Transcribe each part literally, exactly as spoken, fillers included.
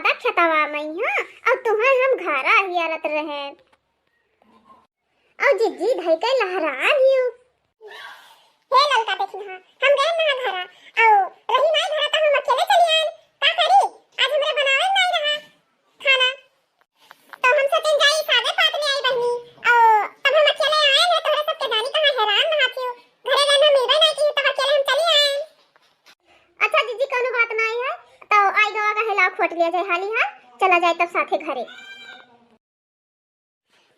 दादा खेतवा मइहाँ, अउ तुहैं हम घरा हियरत रहे। अउ जिज्जी धइ के लहरान हिउ। हे ललका, देखी ना, हम गए ना घरा, अउ रही नाई घरा त हम अकेले चली आएन। का करी, आज हमरे बनावे नाई रहा खाना। तो हम सोचेन जाई सागे पात में आई बहिनी, अउ तब हम अकेले आएन है, तोहरे सबके जानी कहाँ हैरान रहा थिउ। घरे रहना मिलबे नाई की, तब अकेले हम चली आएन। अच्छा जिज्जी, कउनो बात नाई है, तो आई गवा का हेला खोट लिया जाए हाली हाल, चला जाए तब साथे घरे।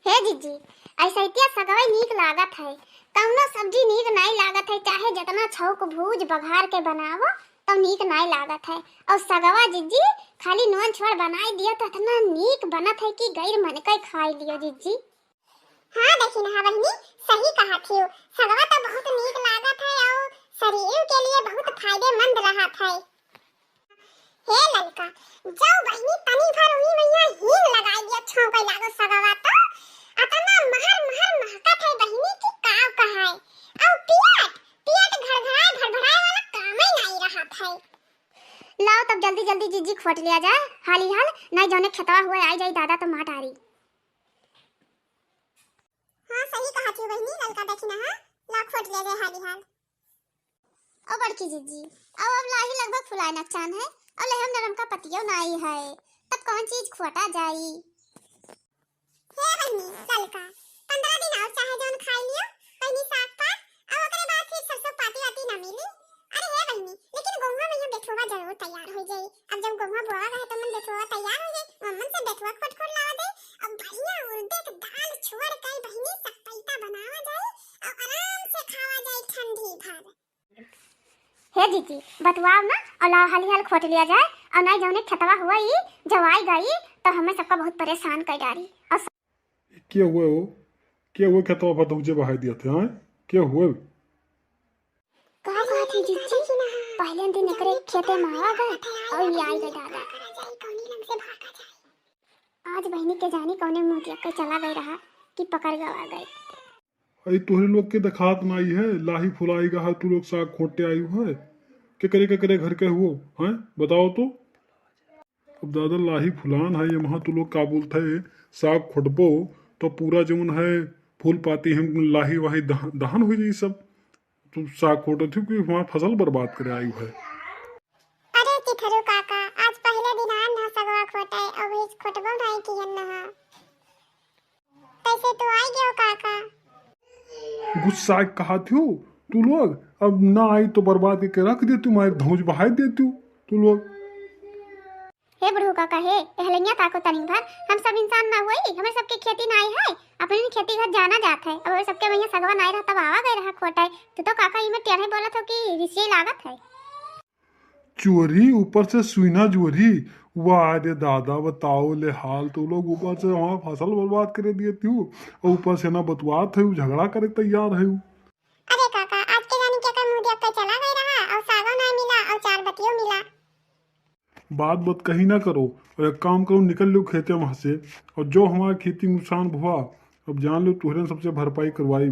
हे जिज्जी, अइसइतिया सगवई नीक लागत है, कउनो सब्जी नीक नाई लागत है, चाहे जतना छौक भूज बघार के बनावो, तउ नीक नाई लागत है। अउ सगवा जिज्जी खाली नोन छोड़ बनाई दियो, तो अतना नीक बनत है कि गैर मन के खाई लियो जिज्जी। हाँ, देखी ना बहिनी, सही कहा थिउ, सगवा तो बहुत नीक लागत है अउ शरीर के लिए बहुत फायदेमंद रहत है। हे ललका, जउ बहिनी तनी भर उही मइहाँ हींग लगाई दिया, छौंके लागो सगवा तो अतना महर महर महकत है बहिनी कि का कहाए। अउ पियट, पियट घड़घड़ाए भड़भड़ाए वाला कामे नाई रहत है। लाओ तब जल्दी जल्दी जिज्जी खोट लिया जाए, हाली हाल, नाई जौने खेतवा हुए आई जाई दादा तो मार डारी। हाँ, सही कहा थिउ बहिनी, ललका देखी ना, हाँ, लाओ खोट लिया जाए हाली हाल। ओ बड़की जिज्जी, अब, अब लाही लगभग फुलाए नकचान है, अउ लेहम नरम का पतियो नाई है, तब कौन चीज खोटा जाई? हे बहिनी, ललका, पन्द्रह दिन अउर चाहे जौन खाई लियो, बहिनी साग पात, अउ ओकरे बाद फिर सरसों पाती वाती ना मिली। अरे हे बहिनी, लेकिन गोहुआ में ये बेथुआ जरूर तैयार हो जाई। अब जब गोहुआ बोआ रहे तो मन बेथुआ तैयार हो जाई, मम्मन से बेथुआ खोट खोट लावा दे। अब बढ़िया उड़द के दाल छुअर के बहिनी सकपैता बनावा जाई, अउ आराम से खावा जाई ठंडी भर। हे जिज्जी, बतुआव ना, अउ लाओ हाली हाल खोट लिया जाए, अउ नाई जौने खेतवा हुआ ई जवाई गई, तो हमें सबका बहुत परेशान कर डारी। अउ के हुए हो? के हुए खेतवा पर धौंचे बहाई दिया थे, हाँ? के हुए? का कहत ही जिज्जी? पहले दिन एकरे खेते में आवा गए, अउ ई आई गए दादा। आज बहिनी के जानी कौने मुँह दिया के चला गए रहा कि पकड़ गवा गए। अरे तोहरे लोग के देखात नाई है, लाही फुलाई गा है, तू लोग साग खोटे आयु है, केकरे केकरे घर के हुओ हैं, बताओ तो। अब दादा लाही फुलान है, ये महा तू लोग का बोलत है, साग खोटबो तो पूरा जौन है फूल पाती हम लाही वाही दह-, दहन हो जाई सब। तू साग खोटत हो कि हमार फसल बर्बाद करे आयु है। अरे चिथरू काका, आज पहले दिन आन ना सगवा खोटे, अब इस खोटबो नाई किहन ना। कैसे तू आई गयो काका? गुस्सा कहा थियो तू लोग, अब ना आई तो बर्बाद करके रख देती, मार धौंच बहाई देती तू लोग। हे बुढ़ऊ काका, हे, एहलैया ताको तनी भर, हम सब इंसान ना हुई, हमें सबके खेती ना आई है, अपनी खेती घर जाना जात है, अब सबके वहीं सगवा नाई रहा तब आवा गए रहा खोटाई, तू तो काका इमे टेढ़े बोलत हो कि रिसिये लागत है। चोरी ऊपर से सुइना जोरी। वाह रे दादा, बताओ ले हाल, तू लोग ऊपर से हमार फसल बर्बाद करे दिए तू, और ऊपर से ना बतुआत है, झगड़ा करे तैयार है। अरे काका, आज के जानी क्या कर मुँह देख के चला गए रहा, और सागो ना मिला, और चार बतियो मिला। बात बात कहीं ना करो, और एक काम करो, निकल लो खेते वहाँ से, और जो हमारा खेती नुकसान हुआ, अब जान लो तुहरे सबसे भरपाई करवाई।